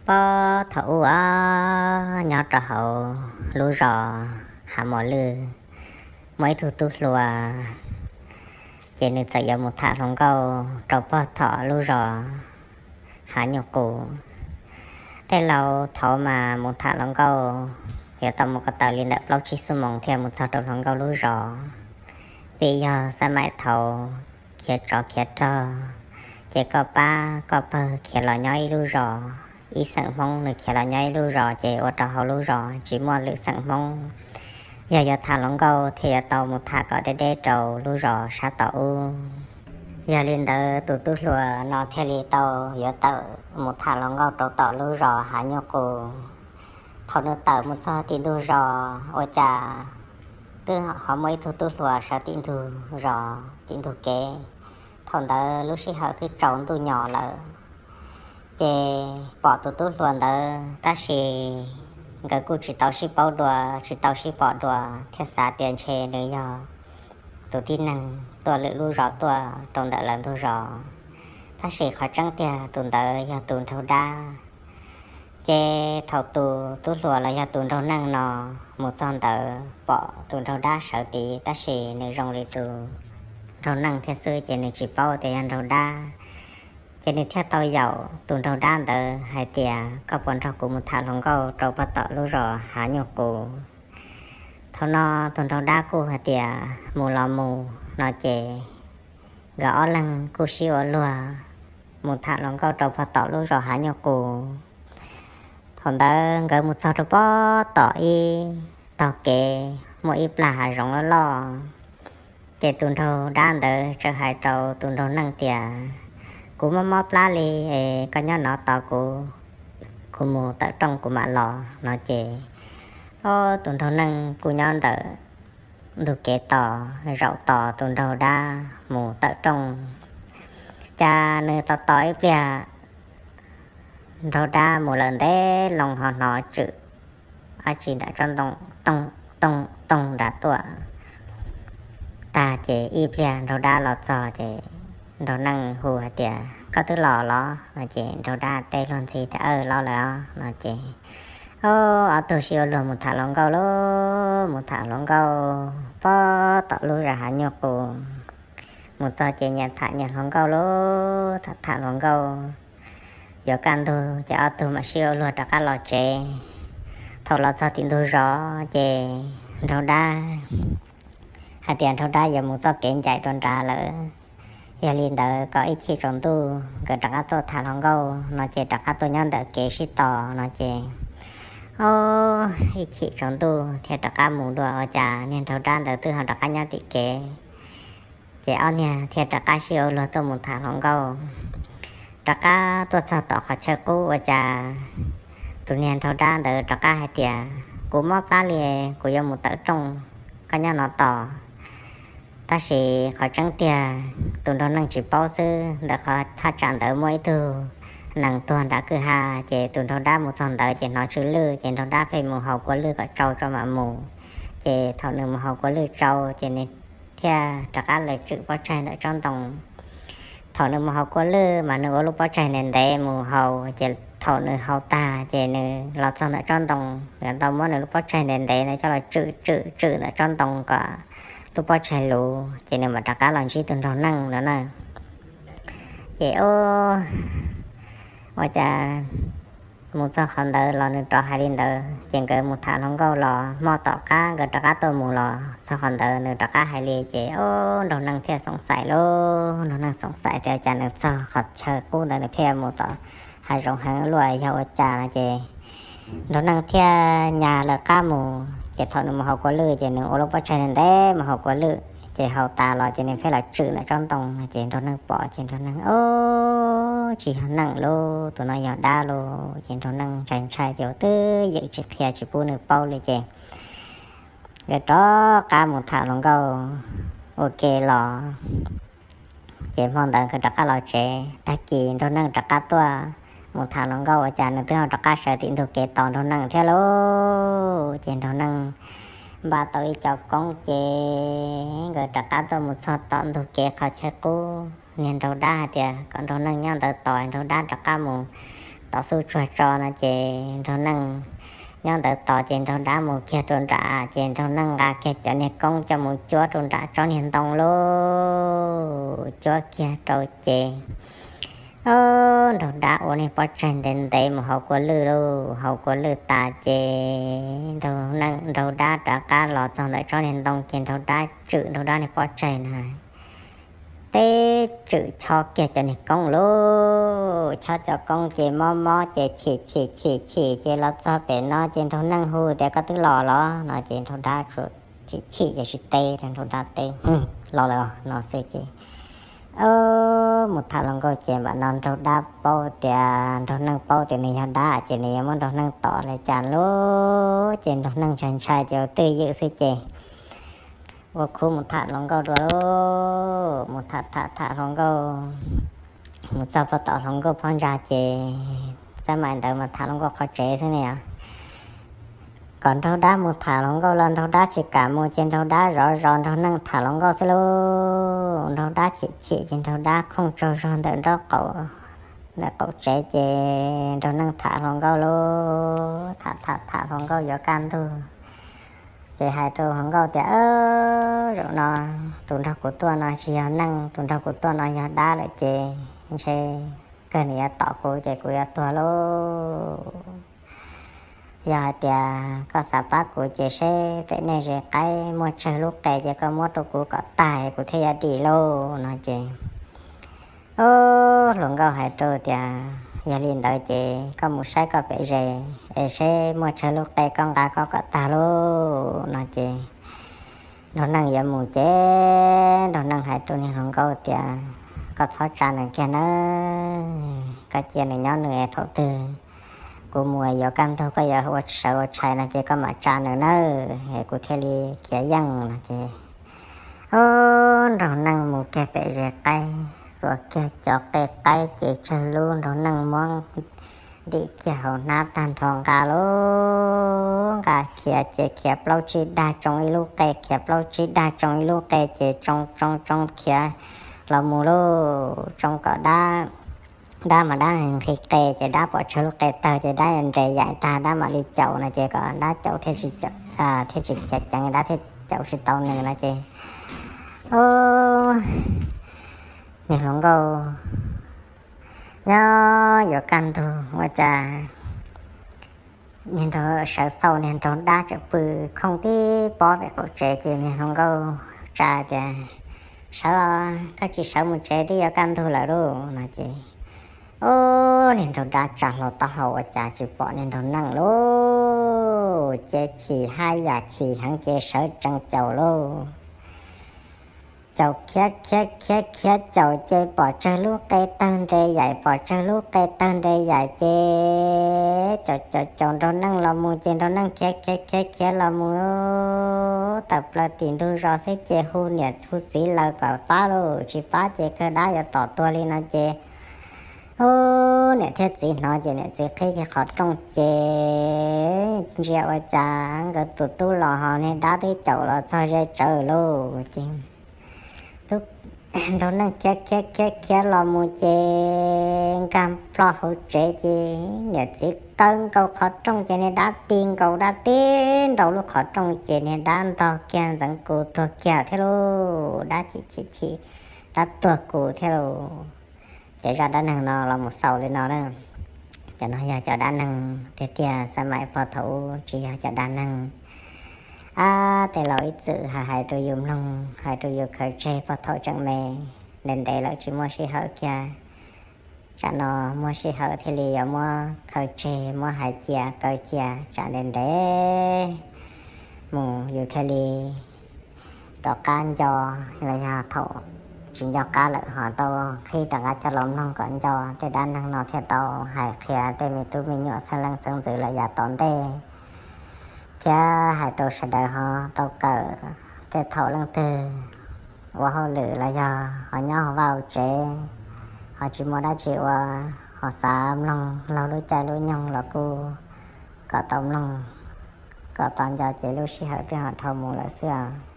Puag thaum ub os, nyob rau hauv lub zos Hav Mos Lwj, muaj ib tug tub hluas, ces nws txawm yuav mus tham hluas nkauj rau puag tom lub zos Hav Nyuj Qus. Tej laus thaud mas mus tham hluas nkauj yuav tau mus ko taw li ntawm plaub tsib xuab moos thiaj mus txog rau hluas nkauj lub zos. Vim yog xab maim thaud khiav tsov khiav rog, ces koj pab koj pawg khiav los nyob ib lub zos, ib xeem Hmoob nws khiav los nyob ib lub zos ces ua rau hauv lub zos tsis muaj lwm xeem Hmoob. Yog yuav tham hluas nkauj thiaj yuav tau mus tham kom deb deb rau lub zos sab tom ub. Yog li ntawd tus tub hluas no thiaj li tau yuav tawm mus tham hluas nkauj rau tom lub zos Hav Nyuj Qus. Thaum nws tawm mus txog tim ntug zos ua cas twb ho muaj ib tug tub hluas sawv tim ntug zos tim ntug kev. Thaum ntawd lub sij hawm twb tsaus ntuj nyos lawm, ces pom tus tub hluas ntawd tab sis nkawd kuj tsis tau sib paub dua, tsis tau sib pom dua thiaj xav tias ntshe nws yog tus tib neeg tuaj lwm lub zos tuaj rau ntawm lawv ntug zos. Tab sis qhov tseeb tiag tus ntawd yog tus nraug dab. Ces thaum tus tub hluas los yog tus nraug neej no mus txog ntawd pom tus nraug dab sawv tid tab sis nws zoo li tus nraug neej thiab xwb ces nws tsis paub tias yog nraug dab. Ces nws thiaj tau yaum tus nraug dab ntawd hais tias, koj puas nrog kuv mus tham hluas nkauj rau puag tom lub zos Hav Nyuj Qus? Thaum no tus nraug dab kuj hais tias mus los mus no ces nkawd ob leeg kuj sib ua luag mus tham hluas nkauj rau puag tom lub zos Hav Nyuj Qus. Thaum ntawd nkawd mus txog rau puag tom ib tog kev muaj ib plag hav zoov loj loj. Ces tus nraug dab ntawd txawm hais rau tus nraug neej tias, kuv mob mob plab li, koj nyob no tos kuv, kuv mus tawm rooj kuv mam los no ces, o, tus nraug neej kuj nyob ntawm ntug kev tos, zaum tos tus nraug dab mus tawm rooj. Cas nws tos tos ib pliag, nraug dab mus lawm ntev loo ho hnov tswm dab tsi nram tsob ntoo tooj tooj tooj nram tuaj. Tag ces ib pliag nraug dab los txog ces nraug neej hu hais tias, koj twb los los no ces nraug dab teb luag ntxhi tias, aw, los lawm os no ces, o, ob tug sib ua luag mus tham hluas nkauj lauj, mus tham hluas nkauj puag tom lub zos Hav Nyuj Qus. Mus txog ces nyias tham nyias hluas nkauj lauj, tham tham hluas nkauj. Yuav kaj ntug ces ob tug mam sib ua luag rov qab los tsev. Thaum los txog tim ntug zos ces nraug dab hais tias nraug dab yuav mus txoj kev ncaim rau nrad lawm. Yog li ntawd kom ib chim tsaus ntuj nkawd rov qab tuaj tham hluas nkauj no ces rov qab tuaj nyob ntawm kev sib tos no ces, o, ib chim tsaus ntuj thiaj rov qab mus dua ua cas niag nraug dab ntawd twb ho rov qab nyob tim kev. Ces ob niag thiaj rov qab sib ua luag tuaj mus tham hluas nkauj. Rov qab tuaj txog tom qhov chaw qub ua cas tus niag nraug dab ntawd rov qab hais tias, kuv mob plab li, kuv yuav mus tawm rooj, koj nyob no tos. Tab sis qhov tseeb tiag tus nraug neej tsis paub xwb, ntawm qhov thaj tsam ntawd muaj ib tug nees tuag nram kwj ha, ces tus nraug dab mus txog ntawd ces hnov tsw lwj ces nraug dab pheej mus haus kua lwj kom tsau tso mam mus. Ces thaum nws mus haus kua lwj tsau ces nws thiaj rov qab los tswm pob tsaig ntawm tsob ntoo. Thaum nws mus haus kua lwj mas nws ua lub pob tsaig ntev ntev mus haus, ces thaum nws haus tag ces nws los txog ntawm tsob ntoo, yuav tau muab nws lub pob tsaig ntev ntev ntawd coj los tswm tswm tswm ntawm tsob ntoo kom lub pob tsaig luv, ces nws mam rov qab los ntsib tus nraug neej no na. Ces ua cas mus txog qhov ntawd los nws rov hais li ntawd, ces nkawd mus tham hluas nkauj los hmo tom qab nkawd rov qab tuaj mus los txog qhov ntawd nws rov qab hais li, ces o, nraug neej thiaj xoom xaim lauj, nraug neej xoom xaim tias cas nws txog qhov chaw qub ntawd nws pheej mus tom hav zoov heev luaj, yog ua cas no ces nraug neej thiaj nyas lawv qab mus, ces thaum nws mus haus kua lwj ces nws ua lub pob tsaig ntev ntev mus haus kua lwj, ces haus tas los ces nws pheej los tswm ntawm tsob ntoo no ces nraug neej pom ces nraug neej, o, tsis yog neej lauj, tus no yog dab lauj, ces nraug neej ntshai ntshai ces ua twb ywm tsis qhia tsis pub nws paub li ces nkawd rov qab mus tham hluas nkauj ua ke los. Ces hmo ntawd nkawd rov qab los tsev, tag kis nraug neej rov qab tuaj mus tham hluas nkauj ua cas nws twb ho rov qab sawv tim ntug kev tos nraug neej thiab lauj. Ces nraug neej npaj tau ib co koob ces nkawd rov qab tuaj mus txog tom ntug kev qhov chaw qub. Niag nraug dab hais tias kom nraug neej nyob ntawd tos, nraug dab rov qab mus tos xub tsuag tso no ces nraug neej nyob ntawd tos ces nraug dab mus kiag rau nram ces nraug neej nqa kiag cov niag koob coj mus cuab rau nram tsob niag ntoo lauj. Cuab kiag rau ces nraug dab ua niag pob tsaig ntev ntev mus hauv kua lwj lauj. Hauv kua lwj tas ces nraug neej nraug dab rov qab los txog ntawm tsob niag ntoo ces nraug dab tswm nraug dab niag pob tsaig na, teb tswm chob kiag cov niag koob lauj. Chob cov koob ces mob mob ces chim chim chim chim ces los txog pem no ces nraug neej hu tias koj twb los los no ces nraug dab tsuas chim chim ces tsis teb, nraug dab teb los lawm no xwb ces mus tham hluas nkauj ces npam no nraug dab paub tias nraug neej paub tias nws yog dab ces nws yuav muab nraug neej tom li cas lauj. Ces nraug neej ntshai ntshai ces ua twj ywm xwb ces ua khub mus tham hluas nkauj dua lauj. Mus tham tham tham hluas nkauj, mus txog pem tom hluas nkauj phab ntsa ces xab maim ntawd mas tham hluas nkauj qhov tsev xwb ne. Kom nraug dab mus tham hluas nkauj los nraug dab tsis kam mus ces nraug dab zov zos nraug neej tham hluas nkauj xwb lauj. Nraug dab chim chim ces nraug dab khooj tsaug zog ntawm nraub qaum, ntawm qaum tsev ces nraug neej tham hluas nkauj lauj. Tham tham tham hluas nkauj yuav kaj ntug ces hais rau hluas nkauj tias, Zaum no tus nrog kuv tuaj no tsis yog neej, tus nrog kuv tuaj no yog dab lawm ces ntshe kawg nws yuav tom kuv ces kuv yuav tuag lauj. Yog hais tias koj xav pab kuv ces seb pem nej ze qaib muaj tsawg lub qe ces koj muab rau kuv kom tag kuv thiaj yuav dim lauj no ces hluas nkauj hais rau tias, Yog li ntawd ces koj mus saib koj pem ze es seb muaj tsawg lub qe koj nqa koj kom tag lauj no ces nraug neej yuav mus ces nraug neej hais rau niag hluas nkauj tias, Koj txhob tsa nws kiag nawb, koj cia nws nyob nws thaum twg kuv mus yuav kaj ntug koj yuav ua sawv ua tshais no ces koj mam tsa nws nawb es kuv thiaj li khiav yeej no ces nraug neej mus kiag pem ze qaib, xuas kiag cov qe qaib ces tsawg lub nraug neej muab ntim kiag hauv hnab tag nrho nqa lauj. Nqa khiav ces khiav plaub tsib dag tsoo ib lub qe, khiav plaub tsib dag tsoo ib lub qe ces tsoo tsoo tsoo khiav los mus lauj. Tsoo kom dab, dab mas dab nqhis qe ces dab pom tsawg lub qe tawg ces dab nres yaim tag dab mam li caum no ces kom dab caum thiaj tsis khiav ceev dab thiaj caum tsis tau nws no ces niag hluas nkauj nyob yuav kaj ntug ua cas niag nraug sawv xauj niag nraug dab tseem pw khooj tib pob pem qaum tsev ces niag hluas nkauj tsa tias, Sawv os, koj tsis sawv mus tsev twb yuav kaj ntug lawm lauj no ces niag nraug dab tsa hlo taub hau ua cas tsis pom niag nraug neej lauj. Ces chim haj yam chim heev ces sawv tsees caum lauj. Caum khiav khiav khiav khiav caum ces pom tsawg lub qe tawg nres yaim, pom tsawg lub qe tawg nres yaim ces caum caum caum nraug neej los mus ces nraug neej khiav khiav khiav khiav los mus tawm plaws tim ntug zos xwb ces hu niam hu txiv lawv kom pab lauj, tsis pab ces kawg dab yuav tom tuag li no ces hu niam thiab txiv hnov ces niam txiv qhib kiag qhov rooj ces ntsia ua cas nkawd tus tub los ho niag dab twb caum los txog ze tsawv lauj ces nraug neej khiav khiav khiav khiav los mus ces nkag plho hauv tsev ces niam txiv kaw nkaus qhov rooj ces niag dab ti nkaus dab tib nraus lub qhov rooj ces niag dab ntog kiag ntxeev kus tuag kiag thiab lauj. Dab chim chim chim, dab tuag kus thiab lauj. Ces zaj dab neeg no los mus xaus li no na. Cov no yog cov dab neeg tiag tiag, xab maim pog thaum ub tsis yog cov dab neeg. Ab, tej laus ib txwm hais hais rau yus mloog, hais rau yus khaws tseg pog thaum tseem me, ntev ntev lawm tsis muaj sij hawm kiag. Tsam no muaj sij hawm thiaj li yuav muab khaws tseg, muab hais cia kaw cia tsam ntev ntev mus yus thiaj li rov qab nco, los yog thaum tsis nco qab lawm ho tau qhib rov qab coj los mloog kom nco. Tej dab neeg no thiaj tau hais qhia tej me tub me nyuam xeeb leej xeeb ntxwv lawm yav tom ntej, thiab hais rau sawv daws ho tau kawm. Tej thaum leej twg ua hauj lwm los yog ho nyob hauv vaj hauv tsev, ho tsis muaj dab tsi ua, ho xav mloog laug lub caij lub nyoog los kuj kom tau mloog, kom tau nco ces lub sij hawm twb ho dhau mus lawm xwb os.